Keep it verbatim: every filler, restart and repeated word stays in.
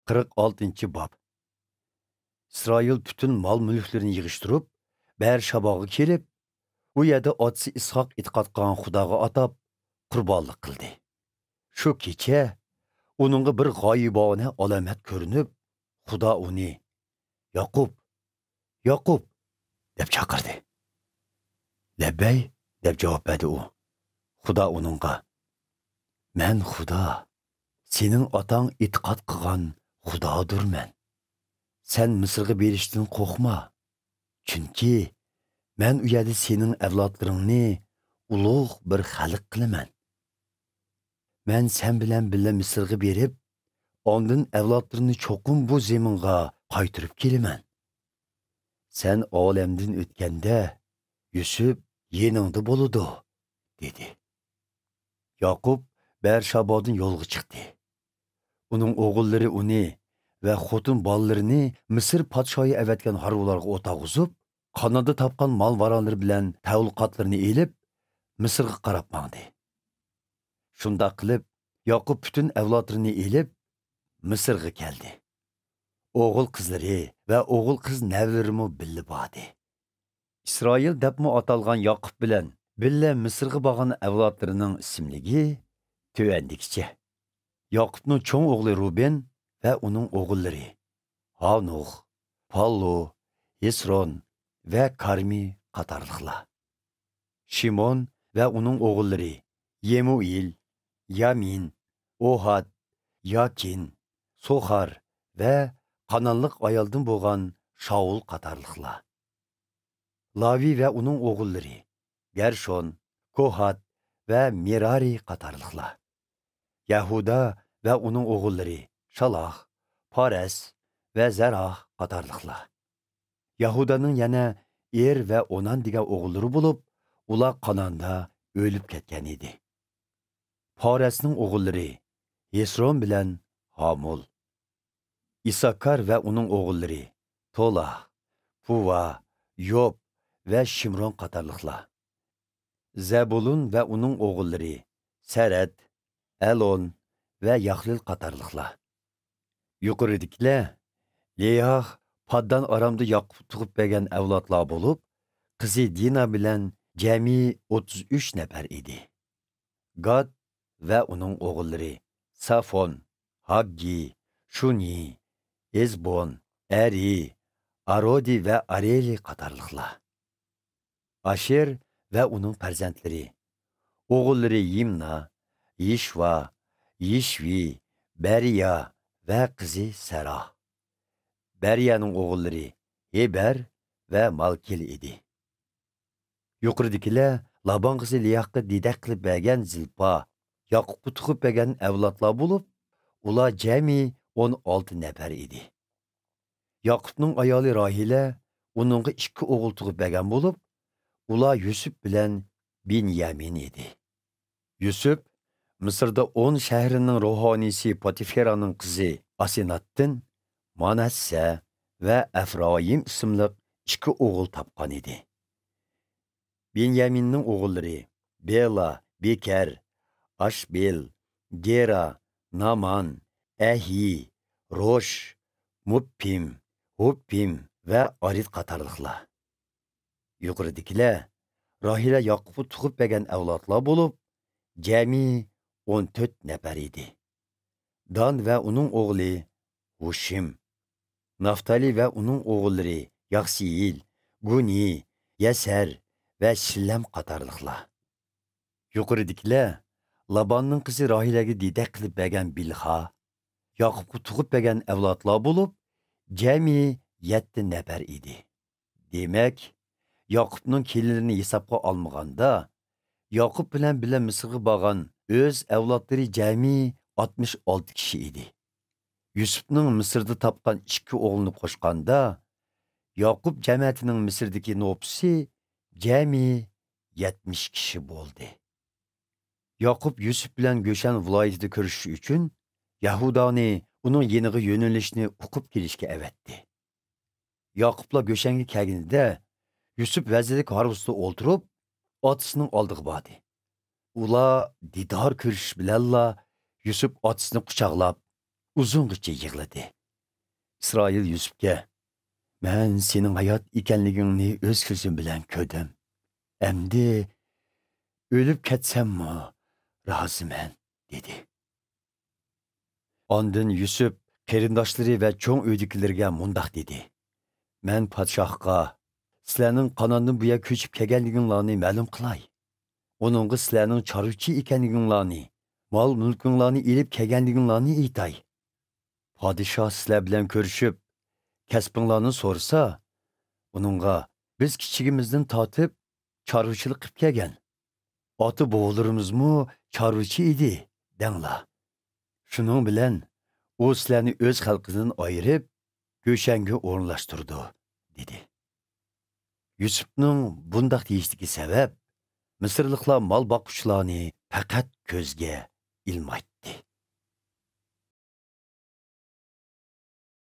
قىرىق ئالتىنچى باب. ئىسرائىل پۈتۈن مال-مۈلۈكلىرىنى يىغىشتۇرۇپ، بەئەرشاباغا كېلىپ، ئۇ يەردە ئاتىسى ئىسھاق ئېتىقاد قىلغان خۇداغا ئاتاپ، قۇربانلىق قىلدى. شۇ كېچە ئۇنىڭغا بىر غايىبانە ئالامەت كۆرۈنۈپ، خۇدا ئۇنى، «ياقۇپ! ياقۇپ!» دەپ چاقىردى. «لەببەي!» دەپ جاۋاب بەردى ئۇ. خۇدا ئۇنىڭغا، «مەن خۇدا، سېنىڭ ئاتاڭ ئېتىقاد قىلغان خۇدادۇرمەن. سەن مىسىرغا بېرىشتىن قورقما، چۈنكى مەن ئۇ يەردە سېنىڭ ئەۋلادلىرىڭنى ئۇلۇغ بىر خەلق قىلىمەن. مەن سەن بىلەن بىللە مىسىرغا بېرىپ، ئاندىن ئەۋلادلىرىنى چوقۇم بۇ زېمىنغا قايتۇرۇپ كېلىمەن. سەن ئالەمدىن ئۆتكەندە، يۈسۈپ يېنىڭدا بولىدۇ» دېدى. ياقۇپ بەئەرشابادىن يولغا چىقتى. ئۇنىڭ ئوغۇللىرى ئۇنى ۋە خوتۇن بالىلىرىنى مىسىر پادىشاھى ئەۋەتكەن ھارۋىلارغا ئولتۇرغۇزۇپ، قانالدا تاپقان مال-ۋارانلىرى بىلەن تەۋلىقاتلىرىنى ئېلىپ، مىسىرغا قاراپ ماڭدى. شۇنداق قىلىپ، ياقۇپ پۈتۈن ئەۋلادلىرىنى ئېلىپ، مىسىرغا كەلدى. ئوغۇل قىزلىرى ۋە ئوغۇل قىز نەۋرىلىرىمۇ بىللە باردى. ئىسرائىل دەپمۇ ئاتالغان ياقۇپ بىلەن بىللە مىسىرغا بارغان ئەۋلادلىرىنىڭ ئىسىملىكى تۆۋەندىكىچە: ياقۇپنىڭ چوڭ ئوغلى روبېن ۋە ئۇنىڭ ئوغۇللىرى: ھانوخ، پاللۇ، ھېسرون ۋە كارمى قاتارلىقلار. شىمون ۋە ئۇنىڭ ئوغۇللىرى: يېمۇئېل، يامىن، ئوھاد، ياكىن، سوخار ۋە قانانلىق ئايالدىن بولغان شاۋۇل قاتارلىقلار. لاۋى ۋە ئۇنىڭ ئوغۇللىرى: گەرشون، كوھات ۋە مېرارى قاتارلىقلار. يەھۇدا ۋە ئۇنىڭ ئوغۇللىرى: شالاخ، پارەس ۋە زەراھ قاتارلىقلار. يەھۇدانىڭ يەنە ئېر ۋە ئونان دېگەن ئوغۇللىرى بولۇپ، ئۇلار قاناندا ئۆلۈپ كەتكەن ئىدى. پارەسنىڭ ئوغۇللىرى: ھېسرون بىلەن ھامۇل. ئىساكار ۋە ئۇنىڭ ئوغۇللىرى: تولا، پۇۋا، يوب ۋە شىمرون قاتارلىقلار. زەبۇلۇن ۋە ئۇنىڭ ئوغۇللىرى: سەرەد، ئەلون ۋە ياخلېل قاتارلىقلار. يۇقىرىدىكىلەر لېياھ پاددان ئارامدا ياقۇپ تۇغۇپ بەرگەن ئەۋلادلار بولۇپ، قىزى دىنا بىلەن جەمئىي ئوتتۇز ئۈچ نەپەر ئىدى. گاد ۋە ئۇنىڭ ئوغۇللىرى: سافون، ھاگگى، شۇنى، ئېزبون، ئەرى، ئارودى ۋە ئارېلى قاتارلىقلار. ئاشېر ۋە ئۇنىڭ پەرزەنتلىرى: ئوغۇللىرى يىمنا، يىشۋا، يىشۋى، بەرىيا ۋە قىزى سەراھ. بەرىيانىڭ ئوغۇللىرى ھېبەر ۋە مالكىل ئىدى. يۇقىرىدىكىلەر لابان قىزى لىياققا دېدەك قىلىپ بەرگەن زىلپا، ياقۇپقا تۇغۇپ بەرگەن ئەۋلادلار بولۇپ، ئۇلار جەمئىي ئون ئالتە نەپەر ئىدى. ياقۇپنىڭ ئايالى راھىلە ئۇنىڭغا ئىككى ئوغۇل تۇغۇپ بەرگەن بولۇپ، ئۇلار يۈسۈپ بىلەن بېنيامىن ئىدى. يۈسۈپ مىسىردا ئون شەھىرىنىڭ روھانىيسى پوتىفېرانىڭ قىزى ئاسىناتتىن مانەسسە ۋە ئەفرايىم ئىسىملىق ئىككى ئوغۇل تاپقان ئىدى. بېنيامىننىڭ ئوغۇللىرى: بېلا، بېكەر، ئاشبېل، گېرا، نامان، ئەھى، روش، مۇپپىم، ھۇپپىم ۋە ئارىد قاتارلىقلار. يۇقىرىدىكىلەر راھىلە ياقۇپقا تۇغۇپ بەرگەن ئەۋلادلار بولۇپ، جەمئىي ئون تۆت نەپەر ئىدى. دان ۋە ئۇنىڭ ئوغلى ھۇشىم. نافتالى ۋە ئۇنىڭ ئوغۇللىرى ياخسىئېل، گۇنى، يەسەر ۋە شىللەم قاتارلىقلار. يۇقىرىدىكىلەر لاباننىڭ قىزى راھىلەگە دېدەك قىلىپ بەرگەن بىلھا، ياقۇپقا تۇغۇپ بەرگەن ئەۋلادلار بولۇپ، جەمئىي يەتتە نەپەر ئىدى. دېمەك، ياقۇپنىڭ كېلىنلىرىنى ھېسابقا ئالمىغاندا، ياقۇپ بىلەن بىللە مىسىرغا بارغان ئۆز ئەۋلادلىرى جەمئىي ئاتمىش ئالتە كىشى ئىدى. يۈسۈپنىڭ مىسىردا تاپقان ئىككى ئوغلىنى قوشقاندا، ياقۇپ جەمەتىنىڭ مىسىردىكى نوپۇسى جەمئىي يەتمىش كىشى بولدى. ياقۇپ يۈسۈپ بىلەن گۆشەن ۋىلايىتىدە كۆرۈشۈش ئۈچۈن يەھۇدانى ئۇنىڭ يېنىغا يۆنىلىشنى ئۇقۇپ كېلىشكە ئەۋەتتى. ياقۇپلار گۆشەنگە كەلگىنىدە، يۈسۈپ ۋەزىرلىك ھارۋىسىدا ئولتۇرۇپ، ئاتىسىنىڭ ئالدىغا باردى. ئۇلار دىدار كۆرۈشۈش بىلەنلا يۈسۈپ ئاتىسىنى قۇچاقلاپ، ئۇزۇنغىچە يىغلىدى. ئىسرائىل يۈسۈپكە، مەن سېنىڭ ھايات ئىكەنلىكىڭنى ئۆز كۆزۈم بىلەن كۆردۈم. ئەمدى ئۆلۈپ كەتسەممۇ رازىمەن، دېدى. ئاندىن يۈسۈپ قېرىنداشلىرى ۋە چوڭ ئۆيدىكىلىرىگە مۇنداق دېدى: مەن پادىشاھقا، سىلەرنىڭ قانئاندىن بۇ يەرگە كۆچۈپ كەلگەنلىكىڭلارنى مەلۇم قىلاي. ئۇنىڭغا سىلەرنىڭ چارۋىچى ئىكەنلىكىڭلارنى، مال-مۈلكۈڭلارنى ئېلىپ كەلگەنلىكىڭلارنى ئېيتاي. پادىشاھ سىلەر بىلەن كۆرۈشۈپ، كەسپىڭلارنى سورىسا، ئۇنىڭغا، بىز كىچىكىمىزدىن تارتىپ چارۋىچىلىق قىلىپ كەلگەن. ئاتا-بوۋىلىرىمىزمۇ چارۋىچى ئىدى، دەڭلار. شۇنىڭ بىلەن ئۇ سىلەرنى ئۆز خەلقىدىن ئايرىپ، گۆشەنگە ئورۇنلاشتۇرىدۇ، دېدى. يۈسۈپنىڭ بۇنداق دېيىشتىكى سەۋەب، مىسىرلىقلار مال باققۇچىلارنى پەقەت كۆزگە ئىلمايتتى.